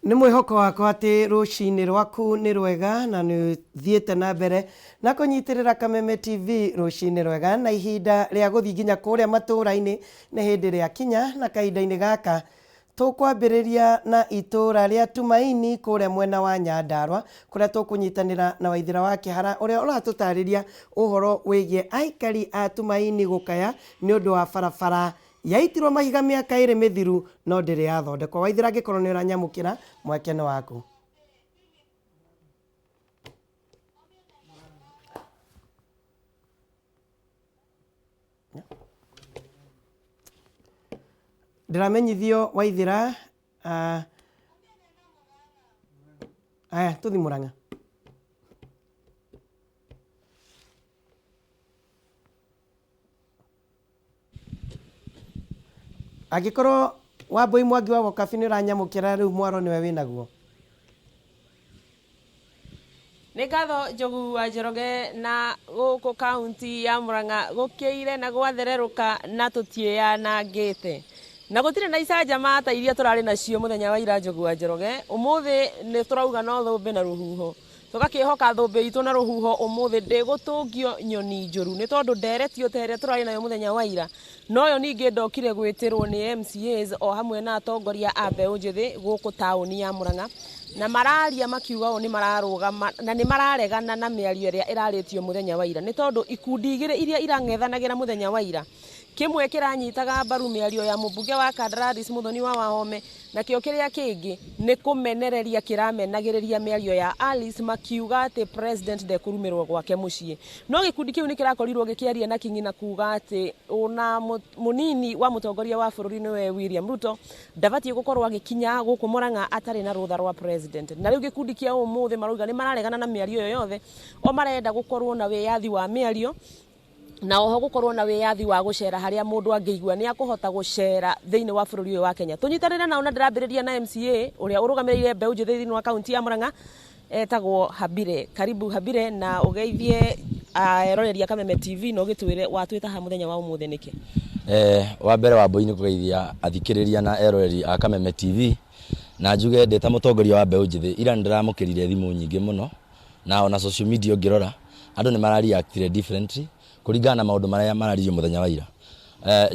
Nĩ mwĩhoko wakwa atĩ rũcinĩ rwaku nĩ rwega na nĩ ũthiĩte na mbere na kũnyitĩrĩra Kameme TV rũcinĩ rwega, na ihinda rĩa gũthiĩ nginya kũrĩa matũũra-inĩ nĩ hĩndĩ rĩakinya, na kahinda-inĩ gaka tũkwambĩrĩria na itũũra rĩa Tumaini kũrĩa mwena wa Nyandarua, kũrĩa tũkũnyitanĩra na Waithĩra wa Kĩhara ũrĩa ũratũtarĩria ũhoro wĩgiĩ aikari a Tumaini gũkaya nĩ ũndũ wa barabara yaitirwo mahiga mĩaka ĩrĩ mĩthiru no ndĩrĩ yathondekwo. Waithĩra, angĩkorwo nĩ ũranyamũkĩra, mweke nĩ waku. Ndĩramenyithio Waithĩra, aya tũthi Mũrang'a. Angĩkorwo Wambũi Mwangi wa Wokabi nĩ ũranyamũkĩra, rĩu mwaro nĩwe wĩnaguo. Nĩ ngatho Njogu wa Njoroge. Na gũkũ kaunti ya Murang'a gũkĩire na gwathererũka na tũtiĩyanangĩte na gũtirĩ na icanjama ta iria tũrarĩ nacio mũthenya wa ira. Njogu wa Njoroge, ũmũthĩ nĩ tũrauga no thũmbĩ na rũhuho, tũgakĩhoka thũmbĩ itũ na rũhuho ũmũthĩ ndĩgũtũngio nyoni njũru, nĩ tondũ nderetio ta ĩrĩa tũrarĩ nayo mũthenya wa ira noyo. Ningĩ ndokire gwĩtĩrwo nĩ MCAs o hamwe na atongoria a mbeũ njĩthĩ gũkũ taũni ya Murang'a, na mararia makiuga ũũ, nĩ mararũgama na nĩ mararegana na mĩario ĩrĩa ĩrarĩtio mũthenya wa ira, nĩ tondũ ikundi igĩrĩ iria irang'ethanagĩra mũthenya wa ira, kĩmwe kĩranyitaga mbaru mĩario ya mũmbunge wa Kandararis Muthoni wa Wahome, nakĩo kĩrĩa kĩngĩ nĩ kũmenereria kĩramenagĩrĩria mĩario ya Alice, makiuga atĩ president ndekũrumĩrwo gwake mũciĩ. No gĩkundi kĩu nĩ kĩrakorirwo gĩkĩaria na kinyi na kuga atĩ ona mũnini wa mũtongoria wa bũrũri, nĩwe William Ruto, ndabatiĩ gũkorwo agĩkinya gũkũ Murang'a atarĩ na rũtha rwa president. Na rĩu gĩkundi kĩa ũmũthĩ marauga nĩ mararegana na mĩario ĩyo yothe, o marenda gũkorwo na wĩyathi wa mĩario na oho gũkorwo na wĩyathi wa gũcera harĩa mũndũ angĩigua nĩ akũhota gũcera thĩinĩ wa bũrũri ũyũ wa Kenya. Tũnyitanĩre nao, na ndĩrambĩrĩria na MCA ũrĩa ũrũgamĩrĩire mbeũ njĩthĩ thĩinĩ wa kaunti ya Murang'a, etagwo Habire. Karibu Habire, na ũgeithie eroreri a Kameme TV na ũgĩtwĩre watwĩta ha mũthenya wa ũmũthĩ nĩkĩ? Wa mbere, Wambui, nĩ kũgeithia athikĩrĩria na eroreri a Kameme TV, na njuge ndĩ ta mũtongoria wa mbeũ njĩthĩ, ira nĩ ndĩramũkĩrire thimũ nyingĩ mũno, na ona social media ũngĩrora andũ nĩ mara reactire differently kũringana na maũndũ marĩa mararirio mũthenya wa ira.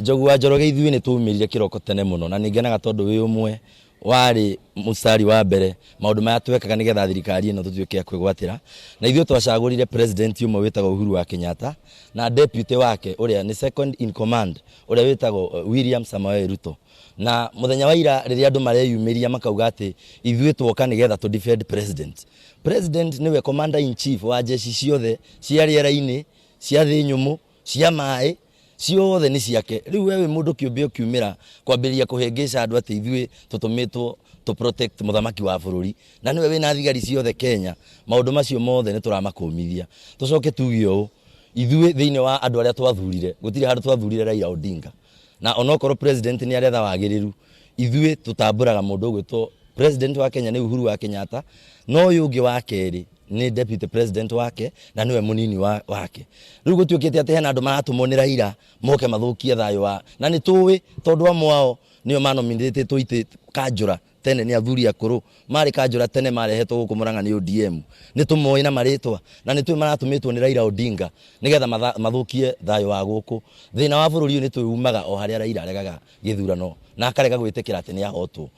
Njogu wa Njoroge, ithuĩ nĩ twaumĩrire kĩroko tene mũno, na nĩ ngenaga tondũ wĩ ũmwe warĩ mũstari wa mbere maũndũ maya twekaga nĩgetha thirikari ĩno tũtuĩke a kwĩgwatĩra. Na ithuĩ twacagũrire president ũmwe wĩtagwo Uhuru wa Kenyatta na deputy wake ũrĩa nĩ second in command, ũrĩa wĩtagwo William Samoei Ruto. Na mũthenya wa ira rĩrĩa andũ mareyumĩria makauga atĩ ithuĩ twoka nĩgetha tũ defend president, president nĩwe commander in chief wa jeshi ciothe cia rĩera-inĩ, cia thĩ nyũmũ, cia maĩ, ciothe nĩ ciake. Rĩu we wĩ mũndũ kĩũmbe ũkiumĩra kwambĩrĩria kũhĩngĩca andũ atĩ ithuĩ tũtũmĩtwo tũ protect mũthamaki wa bũrũri, na nĩwe wĩna thigari ciothe Kenya, maũndũ macio mothe nĩ tũramakũmithia. Tũcoke tuge ũũ, ithuĩ thĩinĩ wa andũ arĩa twathurire, gũtirĩ handũ twathurire Raila Odinga. Na onokorwo president nĩ aretha wagĩrĩru, ithuĩ tũtambũraga mũndũ ũgwĩtwo president wa Kenya nĩ Uhuru wa Kenyatta, no ũyũ ũngĩ wa kerĩ nĩ deputy president wake na nĩwe mũnini wake. Rĩu gũtuĩkĩte atĩ hena andũ maratũmwo nĩ Raila moke mathũkie thayũ wa, na nĩ tũĩ tondũ amwe ao nĩo manominĩtĩtwo itĩ kanjũra tene nĩ athuri akũrũ marĩ kanjũra tene marehetwo gũkũ Murang'a nĩ ODM. Nĩ tũmoĩ na marĩtwa, na nĩ tũĩ maratũmĩtwo nĩ Raila Odinga nĩgetha mathũkie thayũ wa gũkũ. Thĩna wa bũrũri ũyũ nĩ tũĩ umaga o harĩa Raila aregaga gĩthurano na akarega gwĩtĩkĩra atĩ nĩ ahotwo,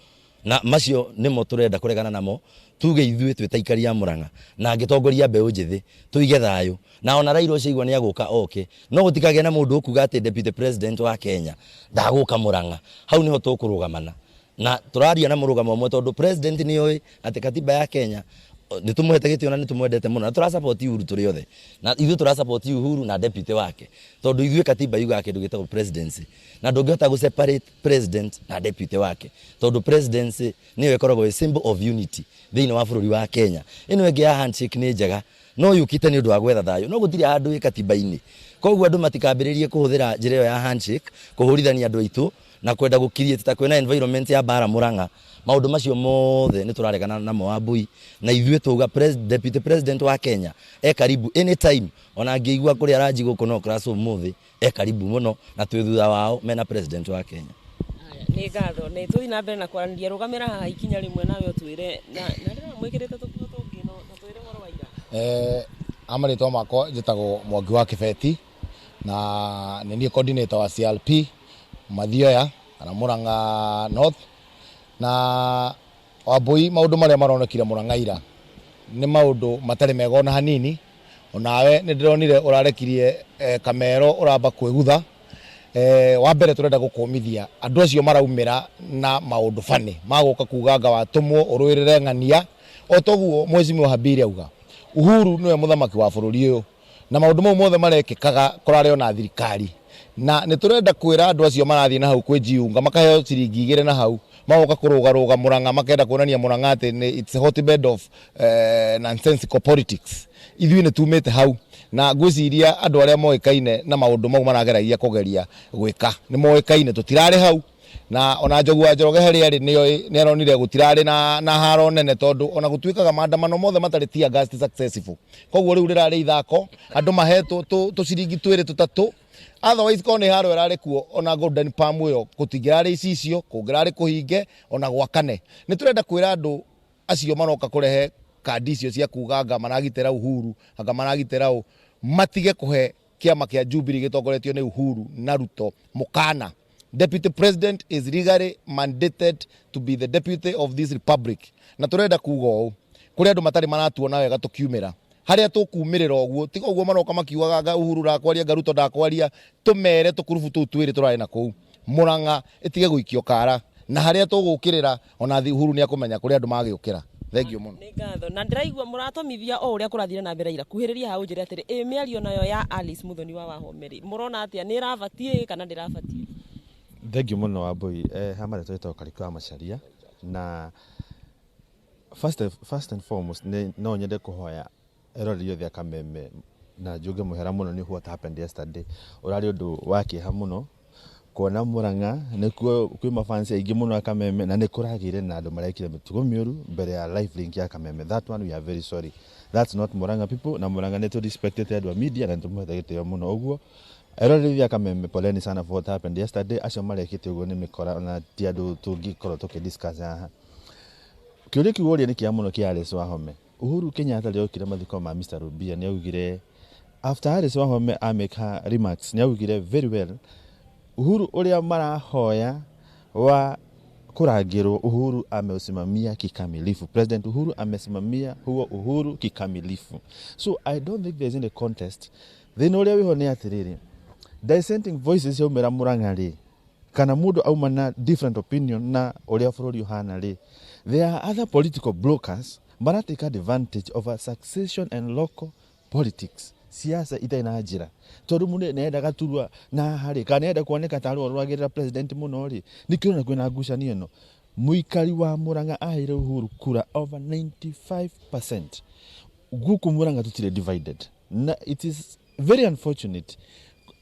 na macio nĩmo tũrenda kũregana namo. Tuge ithuĩ twĩ ta aikari a Murang'a na ngĩtongoria mbeũ njĩthĩ, tũige thayũ, na ona Raila ũcio aigua nĩ agũka oke, no gũtikagĩe na mũndũ ũkuga atĩ deputy president wa Kenya ndagũka Murang'a. Hau nĩho tũkũrũgamana na tũraria na mũrũgamo ũmwe, tondũ president nĩ oĩ atĩ katiba ya Kenya nĩ tũmũhete gĩtĩo na nĩ tũmwendete mũno, na tũra support Uhuru tũrĩ othe, na ithuĩ tũra support Uhuru na deputy wake, tondũ ithuĩ katiba yugaga kĩndũ gĩtagwo presidency, na ndũngĩhota gũ separate president na deputy wake, tondũ presidency nĩyo ĩkoragwo ĩ symbol of unity thĩinĩ wa bũrũri wa Kenya. Ĩno ĩngĩ ya handshake nĩ njega, no yũkĩte nĩ ũndũ wa gwetha thayũ, no gũtirĩ handũ ĩ katiba-inĩ. Koguo andũ matikambĩrĩrie kũhũthĩra njĩra ĩyo ya handshake kũhũrithania andũ aitũ na kwenda gũ create ta kwĩna environment ya mbara Murang'a. Maũndũ macio mothe nĩ tũraregana namo, Wambui, na ithuĩ twauga deputy president wa Kenya e karibu anytime, ona angĩigua kũrĩa aranji gũkũ no class ũmũthĩ, e karibu mũno na twĩ thutha wao mena president wa Kenya. Nĩ ngatho, nĩ tũthiĩ na mbere na kwaranĩria. Rũgamĩra haha ikinya rĩmwe nawe ũtwĩre na ndĩrona mwĩkĩrĩte tũkuo tũngĩ, no ta twĩre ũhoro wa ira. A marĩtwa makwa njĩtagwo Mwangi wa Kĩbeti, na nĩ niĩ coordinator wa CRP Mathioya kana Murang'a North. Na Wambui, maũndũ marĩa maronekire Murang'a ira nĩ maũndũ matarĩ mega ona hanini. Onawe nĩ ndĩronire ũrarekirie kamero ũramba kwĩgutha. Wa mbere tũrenda gũkũmithia andũ acio maraumĩra na maũndũ bani magũka kuga anga watũmwo ũrũĩrĩre ng'ania. O toguo Mheshimiwa Habili auga, Uhuru nĩwe mũthamaki wa bũrũri ũyũ, na maũndũ mau mothe marekĩkaga kũrarĩ ona thirikari. Na nĩ tũrenda kwĩra andũ acio marathiĩ na hau kwĩjiunga, makaheo ciringi 2 na hau, magoka kũrũgarũga Murang'a, makenda kuonania Murang'a atĩ nĩ it's a hotbed of nonsensical politics. Ithuĩ nĩ tumĩte hau, na ngwĩciria andũ arĩa moĩkaine na maũndũ mau marageragia kũgeria gwĩka nĩ moĩkaine, tũtirarĩ hau. Na ona Njogu wa Njoroge harĩa arĩ nĩoĩ, nĩ aronire gũtirarĩ na haro nene, tondũ ona gũtuĩkaga maandamano mothe matarĩ tear gas ti successful. Koguo rĩu rĩrarĩ ithako, andũ mahetwo tũciringi twĩrĩ tũtatũ. Otherwise korwo nĩ haro ĩrarĩ kuo, ona Golden Palm ĩyo gũtingĩrarĩ icicio, kũngĩrarĩ kũhinge ona gwakane. Nĩ tũrenda kwĩra andũ acio maroka kũrehe kandi icio cia kuga anga maragitĩra Uhuru, anga maragitĩra ũ, matige kũhe kĩama kĩa Jubilee gĩtongoretio nĩ Uhuru na Ruto mũkana. Deputy President is legally mandated to be the deputy of this republic. Na tũrenda kuga ũũ, kũrĩ andũ matarĩ maratuona wega tũkiumĩra harĩa tũkumĩrĩra ũguo, tiga ũguo maroka makiugaga anga Uhuru ndakwaria, anga Ruto ndakwaria. Tũmere tũkurubu tũu twĩrĩ tũrarĩ na kũu Murang'a ĩtige gũikio kara, na harĩa tũgũkĩrĩra ona Uhuru nĩ akũmenya kũrĩ andũ magĩũkĩra. Thank you mũno. Nĩ ngatho, na ndĩraigua mũratũmithia o ũrĩa kũrathire na mbere ira. Kuhĩrĩria hau njĩre atĩrĩ, ĩ mĩario nayo ya Alice Muthoni wa Wahome rĩ, mũrona atĩa? Nĩ ĩrabatiĩ kana ndĩrabatiĩ? Thank you mũno, Wambui. Ha marĩtwa ĩtagwo Karikũ wa Macharia, na first and foremost nĩ no nyende kũhoya eroreri othe a Kameme na njuge mũhera mũno nĩ what happened yesterday. Ũrarĩ ũndũ wa kĩeha mũno kuona Murang'a nĩkuo kwĩ mafans aingĩ mũno a Kameme, na nĩ kũragĩire na andũ marekire mĩtugo mĩũru mbere ya live link ya Kameme. That one we are very sorry, that's not Murang'a people. Na Murang'a nĩ tũ respectete andũ a media na nĩ tũmũhete gĩtĩo mũno. Ũguo eroreri a Kameme, poleni sana for what happened yesterday. Acio marekĩte ũguo nĩ mĩkora, na ti andũ tũngĩkorwo tũkĩ discuss haha. Kĩũria kĩu woria nĩ kĩega mũno kĩa Alice Wahome. Uhuru Kenyatta rĩrĩa okire mathiko ma Mr. Rubia, nĩ augire, after Alice Wahome amake her remarks, nĩ augire very well Uhuru ũrĩa marahoya wa kũrangĩrwo, Uhuru ameusimamia kikamilifu. President Uhuru amesimamia huo uhuru kikamilifu, so I don't think there's any contest. Thĩna ũrĩa wĩho nĩ atĩrĩrĩ, dissenting voices ciaumĩra Murang'a rĩ, kana mũndũ auma na different opinion na ũrĩa bũrũri ũhana rĩ, there are other political brokers mara take advantage of a succession and local politics, siasa itarĩ na njĩra, tondũ mũndũ nĩarenda gaturwa na haha rĩ, kana nĩarenda kuoneka tarĩ we ũrũagĩrĩra president mũno rĩ. Nĩkĩo ũrona kwĩna ngucanio ĩno. Mũikari wa Murang'a aheire Uhuru kura over 95%. Gũkũ Murang'a tũtirĩ divided, na it is very unfortunate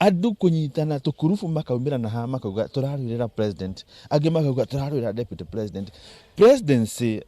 andũ kũnyitana tũkurubu makaumĩra na haha makauga tũrarũĩrĩra president, angĩ makauga tũrarũĩrĩra deputy president. Presidency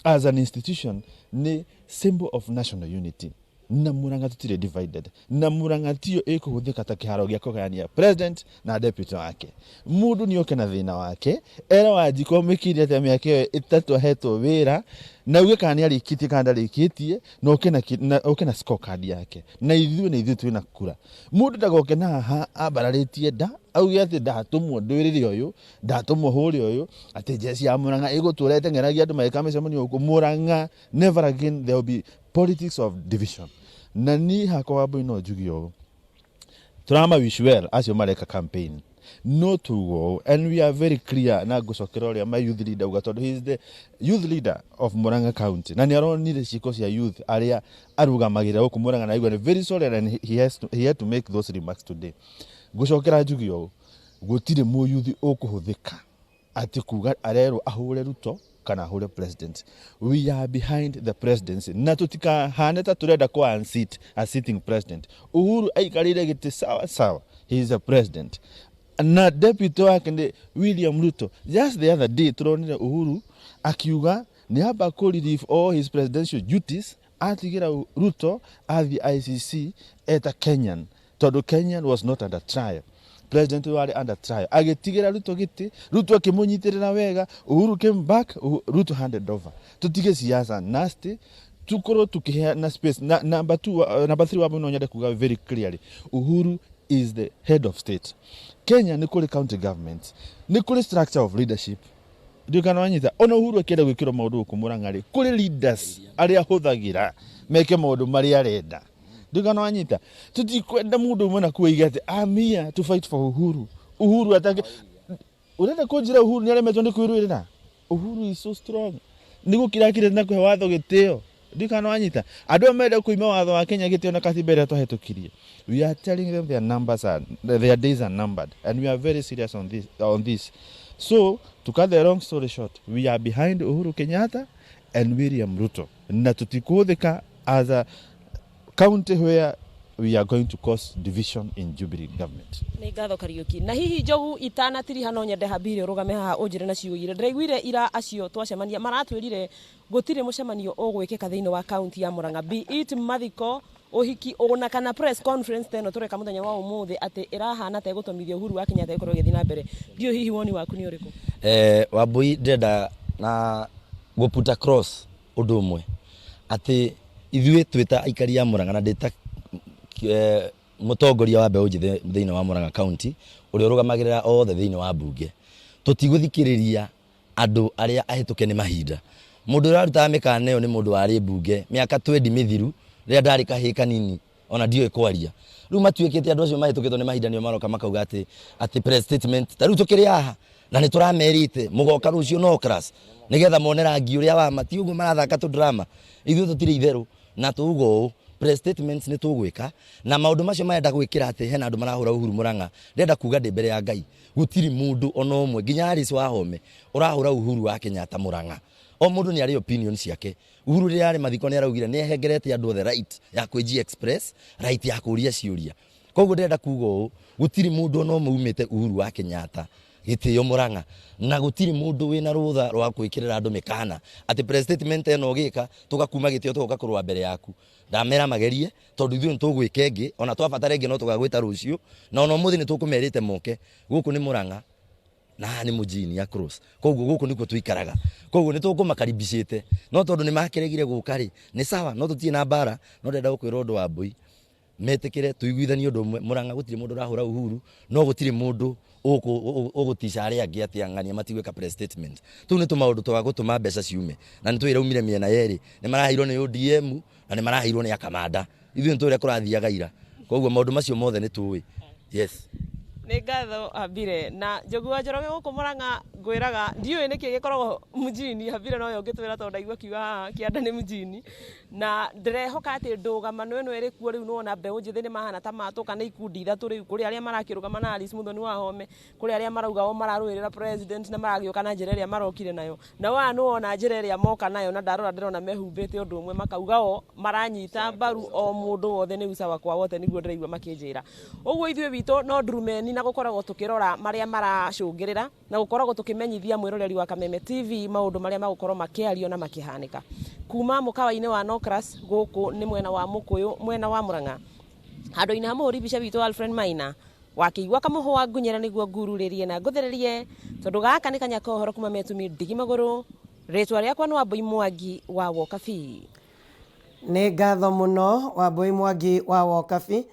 as an institution nĩ symbol of national unity, na Murang'a tũtirĩ divided, na Murang'a tiyo ĩkũhũthĩka ta kĩharo gĩa kũgayania president na deputy wake. Mũndũ nĩ oke na thĩna wake, era Wanjikũ amwĩkĩire atĩa mĩaka ĩyo 3 ahetwo wĩra, na auge kana nĩ arĩkĩtie kana ndarĩkĩtie, na oke na scorecard yake, na ithuĩ nĩ ithuĩ twĩna kura. Mũndũ ndagoke na haha ambararĩtie nda auge atĩ ndatũmwo ndwĩrĩre ũyũ, ndatũmwo hũre ũyũ, atĩ jeshi ya Murang'a ĩgũtũra ĩteng'eragia andũ magĩka mĩcemanio gũkũ Murang'a. Never again there will be politics of division. Na niĩ hakwa Wambui no njuge ũũ, tũrama wish well acio mareka campaign, no tuga ũũ, and we are very clear, na ngũcokera ũrĩa my youth leader uga, tondũ he is the youth leader of Murang'a County, na nĩ aronire ciĩko cia youth arĩa arũgamagĩrĩra gũkũ Murang'a, na aigua nĩ very sorry and he had to make those remarks today. Ngũcokera njuge ũũ, gũtirĩ mũyuthi ũkũhũthĩka atĩ kuga arerwo ahũre Ruto kana ahũre president. We are behind the presidency, na tũtikahane ta tũrenda kũ unseat a sitting president. Uhuru aikarĩire gĩtĩ sawa sawa, he is a president, na deputy wake nĩ William Ruto. Just the other day tũronire Uhuru akiuga nĩ amba kũ relieve all his presidential duties, atigĩra Ruto athiĩ ICC eta Kenyan, tondũ Kenyan was not under trial. President warĩ under trial agĩtigĩra Ruto gĩtĩ, Ruto akĩmũnyitĩrĩra wega, Uhuru came back, Ruto handed over. Tũtige siasa nasty, tukorwo tukĩheana space. Na number two, number three, wa no nyende kuga very clearly, Uhuru is the head of state. Kenya nĩ kũrĩ county governments, nĩ kũrĩ structure of leadership. Ndiũĩ kana wanyita. Ona Uhuru akĩenda gwĩkĩrwo maũndũ gũkũ Mũrang'a rĩ, kũrĩ leaders arĩa ahũthagĩra meke maũndũ marĩa arenda. Ndiũĩ kana wanyita. Tũtikwenda mũndũ ũmwe na kuoiga atĩ I'm here to fight for Uhuru. Uhuru atake ũrenda kũnjĩra Uhuru nĩ aremetwo nĩ kwĩrũĩrĩra? Uhuru is so strong. Nĩ gũkira akirĩte na kũhe watho gĩtĩo. Ndiũĩ kana wanyita. Andũ aya marenda kũima watho wa Kenya gĩtĩo na katiba ĩrĩa twahĩtũkirie, we are telling them their days are numbered, and we are very serious on this. So to cut the long story short, we are behind Uhuru Kenyatta and William Ruto, na tũtikũhũthĩka as a county where we are going to cause division in Jubilee government. Nĩ ngatho, Kariũki. Na hihi Njogu itanatiriha, no nyende hambire ũrũgame haha ũnjĩre na ciugo igĩrĩ. Ndĩraiguire ira acio twacemania maratwĩrire gũtirĩ mũcemanio ũgwĩkĩka thĩinĩ wa kaunti ya Murang'a, be it mathiko, ũhiki, ona kana press conference ta ĩno tũreka mũthenya wa ũmũthĩ, atĩ ĩrahana ta ĩgũtũmithia Uhuru wa Kenyatta ĩkorwo ĩgĩthiĩ na mbere. Ndiũĩ hihi woni waku nĩ ũrĩkũ? Wambui, ndĩrenda na gũputa cross ũndũ ũmwe, atĩ ithuĩ twĩ ta aikari a Murang'a, na ndĩ ta mũtongoria wa mbeũ njĩthĩ thĩinĩ wa Murang'a County, ũrĩa ũrũgamagĩrĩra othe thĩinĩ wa mbunge, tũtigũthikĩrĩria andũ arĩa ahĩtũke nĩ mahinda. Mũndũ ũrĩa ũrarutaga mĩkana ĩyo nĩ mũndũ warĩ mbunge mĩaka 20 mĩthiru, rĩrĩa ndarĩ kahĩĩ kanini, ona ndiũĩ kwaria. Rĩu matuĩkĩte andũ acio mahĩtũkĩtwo nĩ mahinda nĩo maroka makauga atĩ press statement ta rĩu tũkĩrĩ haha, na nĩ tũramerĩte mũgoka rũciũ no class, nĩgetha mone rangi ũrĩa wa ma. Ti ũguo marathaka tũ drama. Ithuĩ tũtirĩ itherũ na tuuga ũũ, press statements nĩ tũgwĩka, na maũndũ macio marenda gwĩkĩra atĩ hena andũ marahũra Uhuru Mũrang'a, ndĩrenda kuga ndĩ mbere ya Ngai, gũtirĩ mũndũ ona ũmwe, nginya Alice Wahome, ũrahũra Uhuru wa Kenyatta Mũrang'a. O mũndũ nĩ arĩ opinion ciake. Uhuru rĩrĩa arĩ mathiko nĩ araugire nĩ ahengerete andũ othe right ya kwĩji express, right ya kũria ciũria. Koguo ndĩrenda kuga ũũ, gũtirĩ mũndũ ona ũmwe umĩte Uhuru wa Kenyatta gĩtĩo Mũrang'a, na gũtirĩ mũndũ wĩna rũtha rwa gwĩkĩrĩra andũ mĩkana atĩ press statement ĩno ũgĩka tũgakuma gĩtĩo, tũgoka kũrũa mbere yaku. Ndamera magerie, tondũ ithuĩ nĩ tũgwĩka ĩngĩ. Ona twabatara ĩngĩ no tũgagwĩta rũciũ, na ona ũmũthĩ nĩ tũkũmerĩte moke. Gũkũ nĩ Mũrang'a na haha nĩ mũjini ya cross, koguo gũkũ nĩkuo tũikaraga, koguo nĩ tũkũmakaribicĩte, no tondũ nĩ makĩregire gũka rĩ, nĩ sawa, no tũtirĩ na mbara. No ndĩrenda gũkwĩra ũndũ wa mbũi, metĩkĩre tũiguithanie ũndũ ũmwe. Mũrang'a gũtirĩ mũndũ ũrahũra Uhuru, no gũtirĩ mũndũ ũgũtica arĩa angĩ atĩ ang'ania matigwĩka press statement. Tũu nĩ tũmaũndũ twa gũtũma mbeca ciume, na nĩ tũĩ iraumire mĩena yerĩ. Nĩ maraheirwo nĩ ODM na nĩ maraheirwo nĩ akamanda. Ithuĩ nĩ tũĩ ũrĩa kũrathiaga ira, koguo maũndũ macio mothe nĩ tũĩ. Yes. Nĩ ngatho, Hambire. Na Njogu wa Njoroge, gũkũ Mũrang'a ngwĩraga ndiũĩ nĩkĩ gĩkoragwo mjini. Hambire nowe ũngĩtwĩra, tondũ ndaigua akiuga haha kĩanda nĩ mjini, na ndĩrehoka atĩ ndũgamano ĩno ĩrĩ kuo rĩu. Nĩwona mbeũ njĩthĩ nĩ mahana ta matũka nĩ ikundi ithatũ rĩu. Kũrĩ arĩa marakĩrũgama na Alice Muthoni wa Home, kũrĩ arĩa marauga o mararũĩrĩra president na maragĩũka na njĩra ĩrĩa marokire nayo, na aya nĩwona njĩra ĩrĩa moka nayo, na ndarora ndĩrona mehumbĩte ũndũ ũmwe, makauga o maranyita mbaru o mũndũ wothe, nĩ usawa kwa wote, nĩguo ndĩraigua makĩnjĩra ũguo. Ithuĩ witũ no ndurumeni na gũkoragwo tũkĩrora marĩa maracũngĩrĩra na gũkoragwo tũkĩmenyithia mwĩroreri wa Kameme TV maũndũ marĩa magũkorwo makĩario na makĩhanĩka kuma mũkawa-inĩ wa Nocras. Gũkũ nĩ mwena wa Mũkũyũ, mwena wa Mũrang'a, handũ-inĩ ha mũhũri mbica witũ Alfred Maina wakĩigua kamũhũa ngunyĩra nĩguo ngururĩrie na ngũthererie, tondũ gaka nĩ kanya ka ũhoro kuma metumi ndigi magũrũ. Rĩtwa rĩakwa nĩ Wambui Mwangi wa Wokabi. Nĩ ngatho mũno, Wambui Mwangi wa Wokabi.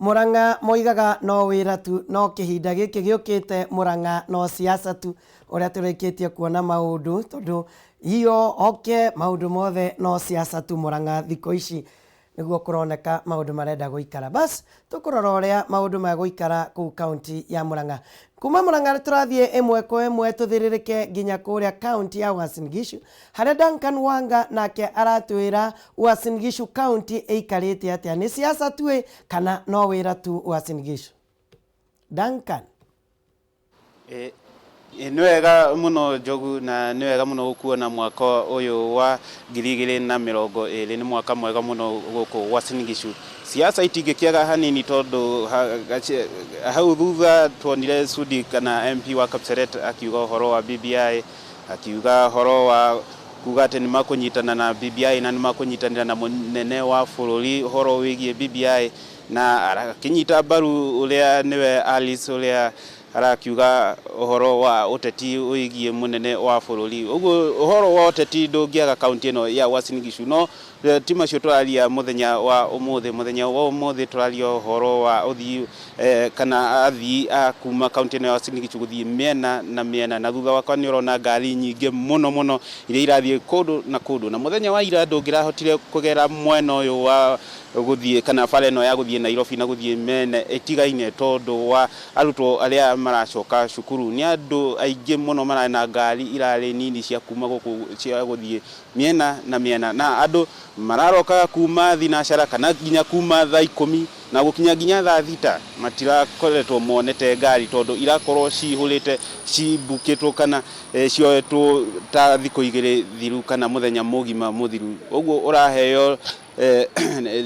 Mũrang'a moigaga no wĩra tu, no kĩhinda gĩkĩ gĩũkĩte Mũrang'a no siasa tu, ũrĩa tũrĩkĩtie kuona maũndũ, tondũ iyo oke maũndũ mothe no siasa tu Mũrang'a thikũ ici, nĩguo kũroneka maũndũ marenda gũikara. Bas, tũkũrora ũrĩa maũndũ megũikara kũu kaunti ya Murang'a. Kuma Murang'a tũrathiĩ ĩmwe kwa ĩmwe tũthĩrĩrĩke nginya kũrĩa kaunti ya Uasin Gishu, harĩa Duncan Wanga nake aratwĩra Uasin Gishu kaunti ĩikarĩte atĩa. Nĩ siasa tu ĩ kana no wĩra tu Uasin Gishu? Duncan. Nĩ wega mũno, Njogu, na nĩ wega mũno gũkuona. Mwaka ũyũ wa 2020 nĩ mwaka mwega mũno gũkũ Uasin Gishu. Siasa itingĩkĩaga hanini, tondũ hau thutha tuonire Sudi kana MP wa Kapseret akiuga ũhoro wa BBI, akiuga ũhoro wa kuga atĩ nĩ makũnyitana na BBI na nĩ makũnyitanĩra na mũnene wa bũrũri ũhoro wĩgiĩ BBI. Na arakĩnyita mbaru ũrĩa nĩwe Alice, ũrĩa arakiuga ũhoro wa ũteti wĩgiĩ mũnene wa bũrũri. Ũguo ũhoro wa ũteti ndũngĩaga kaunti ĩno ya Uasin Gishu. No ti macio tũraria mũthenya wa ũmũthĩ. Mũthenya wa ũmũthĩ tũraria ũhoro wa ũthii kana athii a kuma kaunti ĩno ya Uasin Gishu gũthiĩ mĩena na mĩena. Na thutha wakwa nĩ ũrona ngari nyingĩ mũno mũno iria irathiĩ kũndũ na kũndũ. Na mũthenya wa ira ndũngĩrahotire kũgera mwena ũyũ wa gũthiĩ kana bara ĩno ya gũthiĩ Nairobi na gũthiĩ mĩena ĩtigaine, tondũ wa arutwo arĩa maracoka cukuru. Nĩ andũ aingĩ mũno mararĩ na ngari irarĩ nini cia kuma gũkũ cia gũthiĩ mĩena na mĩena, na andũ mararokaga kuma thinacara kana nginya kuma thaa 10 na gũkinya nginya thaa 6 matirakoretwo monete ngari, tondũ irakorwo cihũrĩte, cibukĩtwo kana cioetwo ta thikũ 2 thiru kana mũthenya mũgima mũthiru. Ũguo ũraheo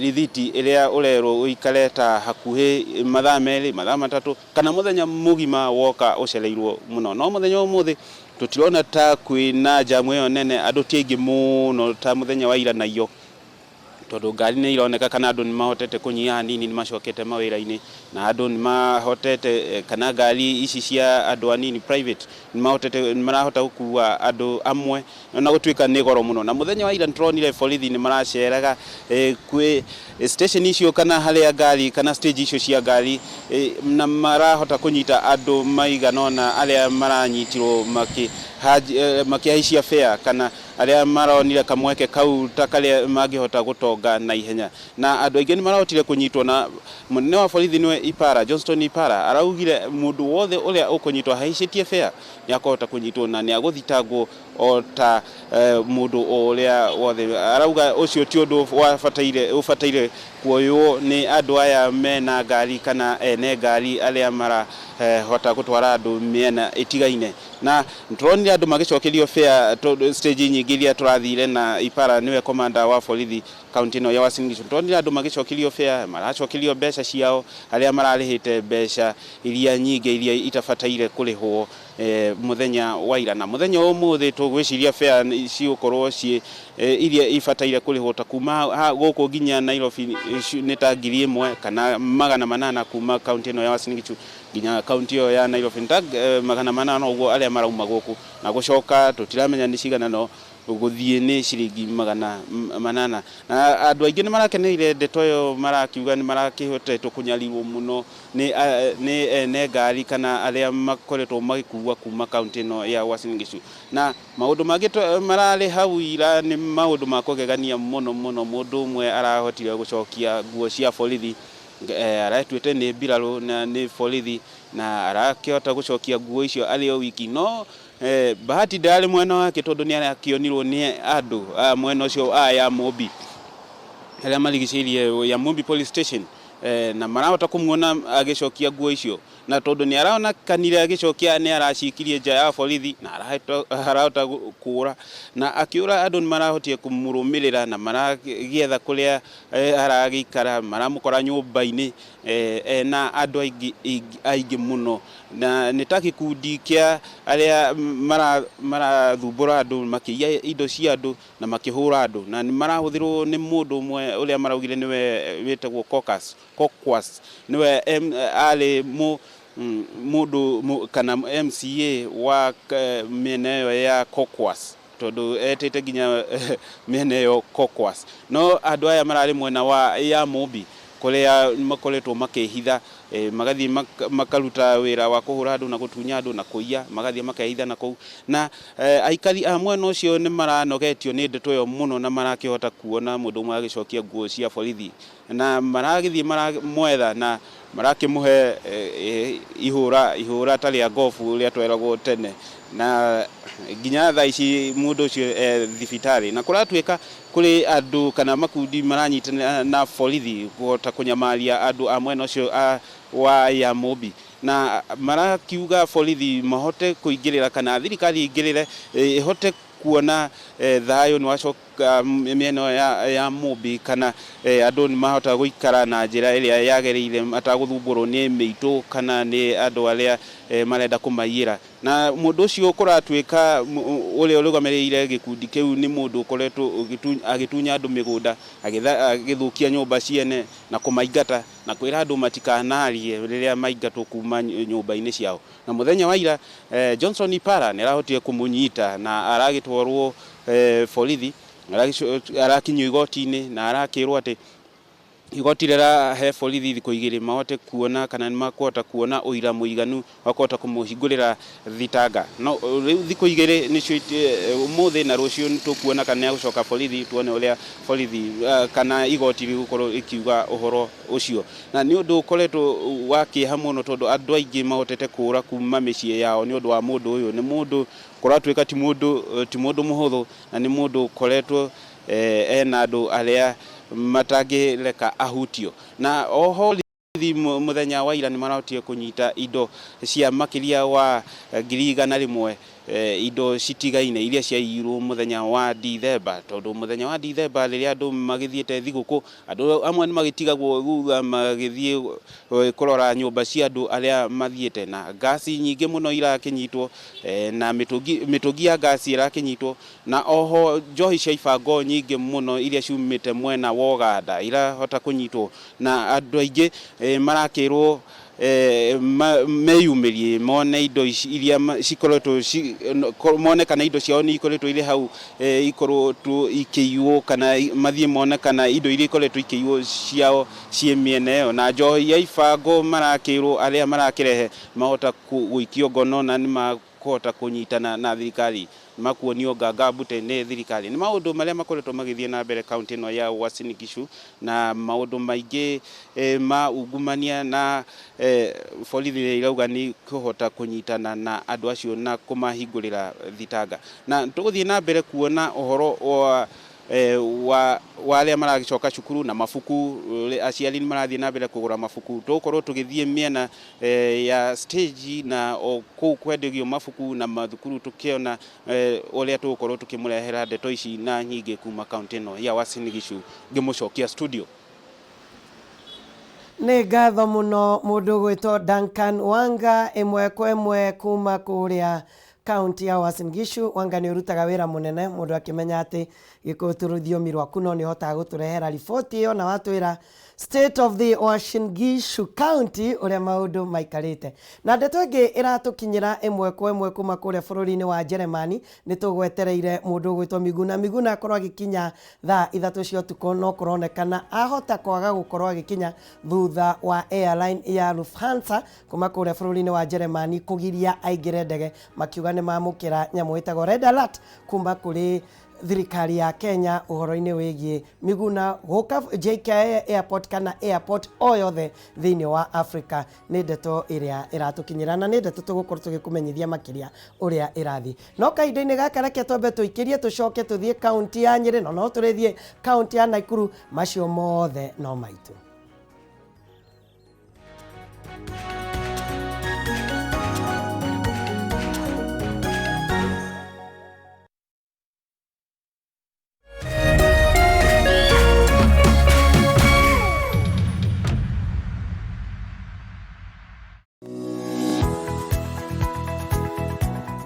rithiti ĩrĩa ũrerwo ũikare ta hakuhĩ mathaa 2, mathaa 3 kana mũthenya mũgima, woka ũcereirwo mũno. No mũthenya wa ũmũthĩ tũtirona ta kwĩna jamu ĩyo nene, andũ ti aingĩ mũno ta mũthenya wa ira naiyo, tondũ ngari nĩ ironeka kana andũ nĩ mahotete kũnyiha hanini, nĩ macokete mawĩra-inĩ, na andũ nĩ mahotete kana ngari ici cia andũ anini, private, nĩ mahotete, nĩ marahota gũkua andũ amwe na gũtuĩka nĩ goro mũno. Na mũthenya wa ira nĩ tũronire borithi nĩ maraceraga kwĩ station icio kana harĩa ngari kana stage icio cia ngari, na marahota kũnyita andũ maigana ũna arĩa maranyitirwo makĩhaicia fare kana arĩa maronire kamweke kau ta karĩa mangĩhota gũtonga na ihenya. Na andũ aingĩ nĩ marahotire kũnyitwo, na mũnene wa borithi nĩwe Ipara, Johnston Ipara, araugire mũndũ wothe ũrĩa ũkũnyitwo ahaicĩtie fare nĩ akũhota kũnyitwo na nĩ agũthitangwo o ta mũndũ o ũrĩa wothe. Arauga ũcio ti ũndũ wabataire ũbataire kuoywo nĩ andũ aya mena ngari kana ene ngari arĩa marahota gũtwara andũ mĩena ĩtigaine. Na tũronire andũ magĩcokerio fare tondũ stage nyingĩ iria tũrathire na Ipara, nĩwe komanda wa borithi kaunti ĩno ya Uasin Gishu, tũronire andũ magĩcokerio fare, maracokerio mbeca ciao arĩa mararĩhĩte mbeca iria nyingĩ iria itabataire kũrĩhwo mũthenya wa ira. Na mũthenya wa ũmũthĩ tũgwĩciria fare cigũkorwo ciĩ iria ibataire kũrĩhwo ta kuma gũkũ nginya Nairobi nĩ ta 1800, kuma kaunti ĩno ya Uasin Gishu nginya kaunti ĩyo ya Nairobi nĩ ta 800 ũguo arĩa marauma gũkũ, na gũcoka tũtiramenya nĩ cigana, no gũthiĩ nĩ ciringi 800. Na andũ aingĩ nĩ marakeneire ndeto ĩyo, marakiuga nĩ marakĩhotetwo kũnyarirwo mũno nĩ ene ngari kana arĩa makoretwo magĩkua kuma kaunti ĩno ya Uasin Gishu. Na maũndũ mangĩ mararĩ hau ira nĩ maũndũ ma kũgegania mũno mũno. Mũndũ ũmwe arahotire gũcokia nguo cia borithi, aretuĩte nĩ mbirarũ na nĩ borithi, na arakĩhota gũcokia nguo icio arĩ o wiki. No bahati ndarĩ mwena wake, tondũ nĩ arakĩonirwo nĩ andũ a mwena ũcio a Yamũmbi arĩa marigicĩirie Yamũmbi police station, na marahota kũmuona agĩcokia nguo icio. Na tondũ nĩ aronekanire agĩcokia, nĩ aracikirie nja ya borithi na arahota kũra. Na akĩũra, andũ nĩ marahotire kũmũrũmĩrĩra na maragĩetha kũrĩa aragĩikara, maramũkora nyũmba-inĩ ena andũ aingĩ aingĩ mũno, na nĩ ta gĩkundi kĩa arĩa marathumbũra andũ, makĩiya indo cia andũ na makĩhũra andũ. Na nĩ marahũthĩrwo nĩ mũndũ ũmwe ũrĩa maraugire nĩwe wĩtagwo Kokwas. Kokwas nĩwe arĩ mũndũ kana MCA wa mĩena ĩyo ya Kokwas, tondũ etĩte nginya mĩena ĩyo Kokwas. No andũ aya mararĩ mwena wa Yamũmbi kũrĩa makoretwo makĩhitha, magathiĩ makaruta wĩra wa kũhũra andũ na gũtunya andũ na kũiya, magathiĩ makehitha na kũu. Na aikari a mwena ũcio nĩ maranogetio nĩ ndeto ĩyo mũno, na marakĩhota kuona mũndũ ũmwe agĩcokia nguo cia borithi, na maragĩthiĩ maramwetha na marakĩmũhe ihũra, ihũra ta rĩa ngobu rĩa tweragwo tene. Na nginya thaa ici mũndũ ũcio e thibitarĩ. Na kũratuĩka kũrĩ andũ kana makundi maranyitanĩra na borithi kũhota kũnyamaria andũ a mwena ũcio wa Yamũmbi, na marakiuga borithi mahote kũingĩrĩra kana thirikari ĩingĩrĩre, ĩhote kuona thayũ nĩ wacoka. Mĩena ya Mũmbi kana andũ nĩ mahota gũikara na njĩra ĩrĩa yagĩrĩire matagũthumbũrwo nĩ mĩitũ kana nĩ andũ arĩa marenda kũmaiyĩra. Na mũndũ ũcio kũratuĩka ũrĩa ũrũgamĩrĩire gĩkundi kĩu nĩ mũndũ ũkoretwo agĩtunya andũ mĩgũnda, agĩthũkia nyũmba ciene na kũmaingata na kwĩra andũ matikanarie rĩrĩa maingatwo kuma nyũmba-inĩ ciao. Na mũthenya wa ira Johnson Ipara nĩ arahotire kũmũnyita na aragĩtwarwo borithi, arakinyio igoti-inĩ na arakĩrwo atĩ igoti rĩrahe borithi thikũ 2 mahote kuona kana nĩ makũhota kuona ũira mũiganu wa kũhota kũmũhingũrĩra thitanga. No rĩu thikũ 2 nĩcio ũmũthĩ na rũciũ nĩ tũkuona kana nĩ egũcoka borithi, tuone ũrĩa borithi kana igoti rĩgũkorwo rĩkiuga ũhoro ũcio. Na nĩ ũndũ ũkoretwo wa kĩeha mũno tondũ andũ aingĩ mahotete kũra kuma mĩciĩ yao nĩ ũndũ wa mũndũ ũyũ. Nĩ mũndũ kũratuĩka ti mũndũ mũhũthũ na nĩ mũndũ ũkoretwo ena andũ arĩa matangĩreka ahutio. Na oho mũthenya wa ira nĩ marahotire kũnyita indo cia makĩria wa 100,000, indo citigaine iria ciaiyirwo mũthenya wa Dithemba, tondũ mũthenya wa Dithemba rĩrĩa andũ magĩthiĩte thigũkũ, andũ amwe nĩ magĩtigagwo thutha magĩthiĩ kũrora nyũmba cia andũ arĩa mathiĩte, na ngasi nyingĩ mũno irakĩnyitwo, na mĩtũngi ya ngasi ĩrakĩnyitwo, na oho njohi cia ibango nyingĩ mũno iria ciumĩte mwena wa Ũganda irahota kũnyitwo, na andũ aingĩ marakĩrwo meyumĩrie mone indo iria cikoretwo, mone kana indo ciao nĩ ikoretwo irĩ hau, ikoretwo ikĩiywo, kana mathiĩ mone kana indo iria ikoretwo ikĩiywo ciao ciĩ mĩena ĩyo. Na njohi ya ibango marakĩrwo arĩa marakĩrehe mahota gũikio ngono na nĩ makũhota kũnyitana na thirikari, makuonio nganga mbute nĩ thirikari. Nĩ maũndũ marĩa makoretwo magĩthiĩ na mbere kaunti ĩno ya Uasin Gishu, na maũndũ maingĩ ma ungumania, na borithi irauga nĩ kũhota kũnyitana na andũ acio na kũmahingũrĩra thitanga. Na tũgũthiĩ na mbere kuona ũhoro wa arĩa maragĩcoka cukuru na mabuku, aciari nĩ marathiĩ na mbere kũgũra mabuku. Tũgũkorwo tũgĩthiĩ mĩena ya stage na o kũu kwendagio mabuku na mathukuru, tũkĩona ũrĩa tũgũkorwo tũkĩmũrehera ndeto ici na nyingĩ kuma kaunti ĩno ya Uasin Gishu. Ngĩmũcokia studio. Nĩ ngatho mũno mũndũ ũgwĩtwo Duncan Wanga, ĩmwe kwa ĩmwe kuma kũrĩa kaunti ya Uasin Gishu. Wanga nĩ ũrutaga wĩra mũnene mũndũ akĩmenya atĩ Gĩkũyũ ti rũthiomi rwaku, no nĩ ũhotaga gũtũrehera riboti ĩyo na watwĩra state of the Uasin Gishu County ũrĩa maũndũ maikarĩte. Na ndeto ĩngĩ ĩratũkinyĩra ĩmwe kwa ĩmwe kuma kũrĩa bũrũri-inĩ wa Jeremani, nĩ tũgwetereire mũndũ ũgwĩtwo Miguna Miguna akorwo agĩkinya thaa 3 cia ũtukũ, no kũronekana ahota kwaga gũkorwo agĩkinya thutha wa airline ya Lufthansa kuma kũrĩa bũrũri-inĩ wa Jeremani kũgiria aingĩre ndege, makiuga nĩ mamũkĩra nyamũ ĩtagwo red alert kuma kũrĩ thirikari ya Kenya ũhoro-inĩ wĩgiĩ Miguna gũka JKIA airport kana airport o yothe thĩinĩ wa Africa. Nĩ ndeto ĩrĩa ĩratũkinyĩra na nĩ ndeto tũgũkorwo tũgĩkũmenyithia makĩria ũrĩa ĩrathiĩ. No kahinda-inĩ gaka reke twambe tũikĩrie, tũcoke tũthiĩ kaunti ya Nyĩrĩ, no no tũrĩthiĩ kaunti ya Nakuru, macio mothe no maitũ.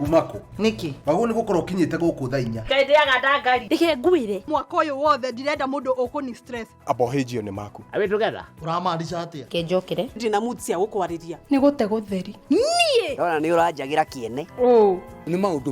Umako Niki? Wagwo nĩ gũkorwo ũkinyĩte gũkũ thaa 4. Ngai ndĩaga ndangari. Reke ngwĩre. Mwaka ũyũ wothe ndirenda mũndũ ũkũni stress. Abohĩnjio nĩ maku. Are we together? Ũramaanisha atĩa? Kĩnjũkĩre. Ndina mood cia gũkwarĩria. Nĩ gũte gũtheri. Niĩ. Ndona nĩ ũranjagĩra kĩene. Ũũ. Nĩ maũndũ